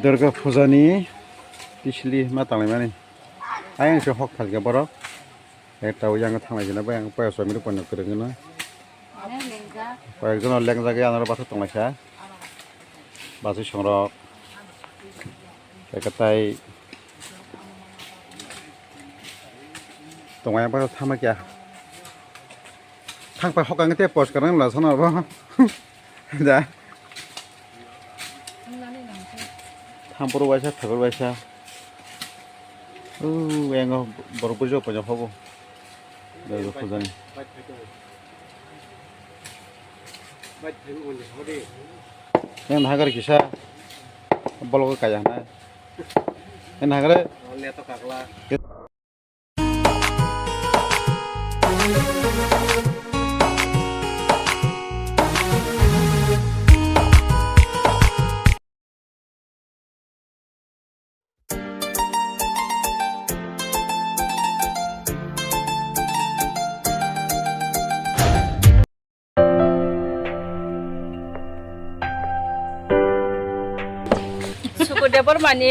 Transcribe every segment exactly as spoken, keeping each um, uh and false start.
Durga Puja ni tisli ma tanglaimani. Ayang se hok phalkha borok. Ekta o yang thanglai jana bayang paya somri pono kwrwngno. Koyekjono lengjagwi anaro bathai tonglaisa. Bachwi songrok. Ekatai tongmani bathai thangma kya. Thangpai hokang te post karang la sono bo. Da. Thampuru waisa, thakur waisa. Uh, engo borok bujo pujo hobo. Dai pujani. Yang nagar kisa. Bologo kaya na. Yang nagar. Sukudev Bormani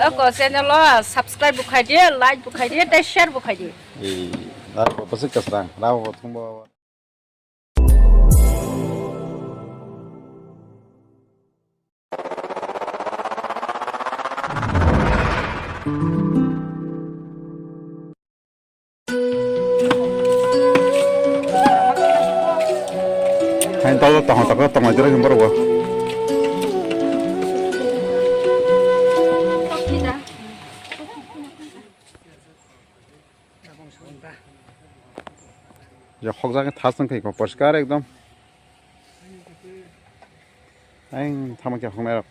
oko channel o subscribe bo khai di, like bo khai di, tei share bo khai di. Ee, rabo bwswk kwsrang, rabo bo thumbo. Hain tolo tongo tongo tongo jora himbo rogo. Ya hokjak thas wngkha poriskar ekdom. Ang thama khe hoknai rok.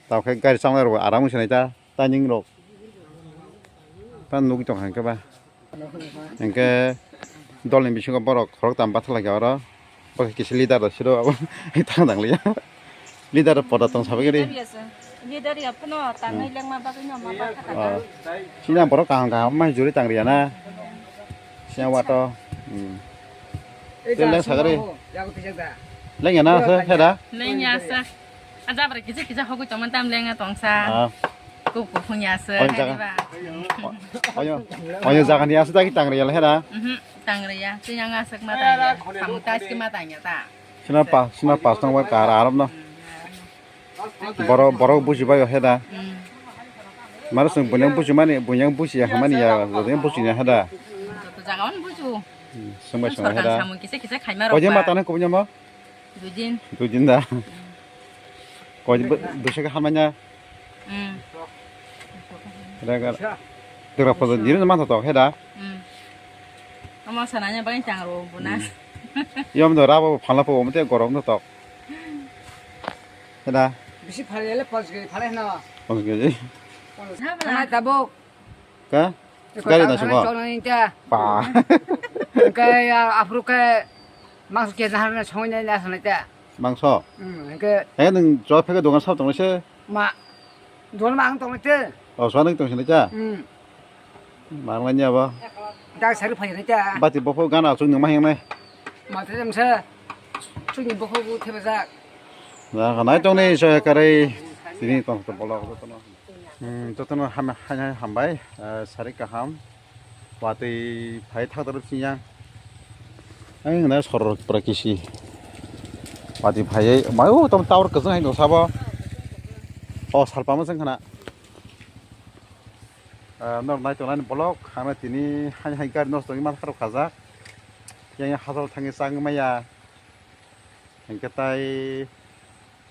Tao khe gari chongnai rok aram wngsa nai ta, ta ning rok. Ta nugwi tong kha hwnkhe ba. Hwnkhe dolni bisingo borok khorok tam bathal kha oro. Bo khe kisa leader rok siro abo thang dang liya. Leader rok poda tong sabai gari. Leader ya phano tangnai lengma bagwi no ma bakha ta. Sini ang borok kaham kaham mai juri tang riya na. Sini wato. Hmm. Tei leng sagari. Leng ya na se heda? Leng ya se. Aja bre kisa kisa hogwi tongma tam leng ya tong sa. Ah. Kuk kuk hung ya se. Oyo jaga. Oyo, oyo jaga ni asa dagi tang riya la heda? Mhm, tang riya. Tei yang asek ma tang ya. Samung tas ki ma tang ya ta. Sina pa, sina pas nang bai kar arab no. Borok, borok bujibai o heda. Hmm. Maro song bunyang bujimani, bunyang bujiya hamani ya, bunyang bujiya heda. Joto jaga on buju. Hmm, songbai songbai heda. Samung kisa kisa khaima rok. Oje ba. Mata nang kubnya mo? Dujin. Dujin da. Hmm. Koi bu-, busa ka hamanya. Hmm. Heda gar. Dura photo diri ma to heda. Hmm. Ama sananya bai tang ro buna. Hmm. Yom do rabo phala po mate gorom no tok. Heda. Bisi phalele pos ge phalai na. Pos ge. Nai tabuk. Ka? Gari na sungo. Chonani ta. Pa. Ka ya afru ka mangso ke na na songni na sanai ta. Mangso. Hmm, ke. Eh, nung jo pheke dogan sab tong se. Ma. Dogan ma ang tong te. Oh, so nung tong se ta. Hmm. Mang lanya ba. Dak sari phai ta. Bati bokho gana chung nung ma heng nai. Ma te jam se. Chung bokho bu thebe jak. Na, nai tong ni so karai. Tini tong to bolok to no. Hmm, jotono ham-, hai, hai, hambai, eh, sari kaham. Watwi phai thakdorok siyang. Ang na sorok pura kisi. Watwi phai, mayo tom tower kwchwng hai no sabo. O salpama jeng khana. Eh, nor nai tongnai bolok, hana tini hai hai gari nosto wngwi ma tharok khajak. Yang hajal thangwi changwi maya. Hingke tai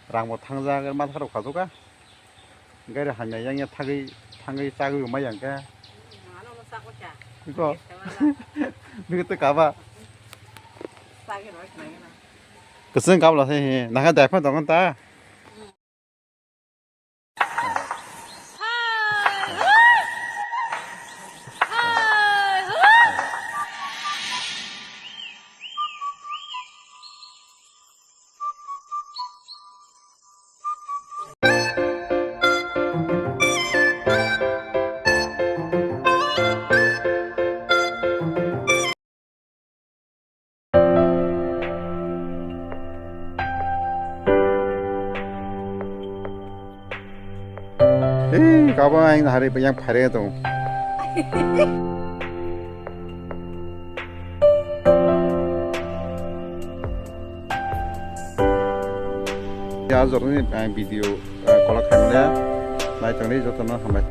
rang bo thangjak, ma tharok khajak a. Gari hamya yang ya thagwi, thangwi chagwi bo mai yang khe. Iko. Bigit kaba. Kwchwng kabla se he. Nakha dai phan tongo ta. Ei, kabo ang hari yang phare tong. Ya, jorni ang video, eh, kolak khamle, nai tongni jotono hambai.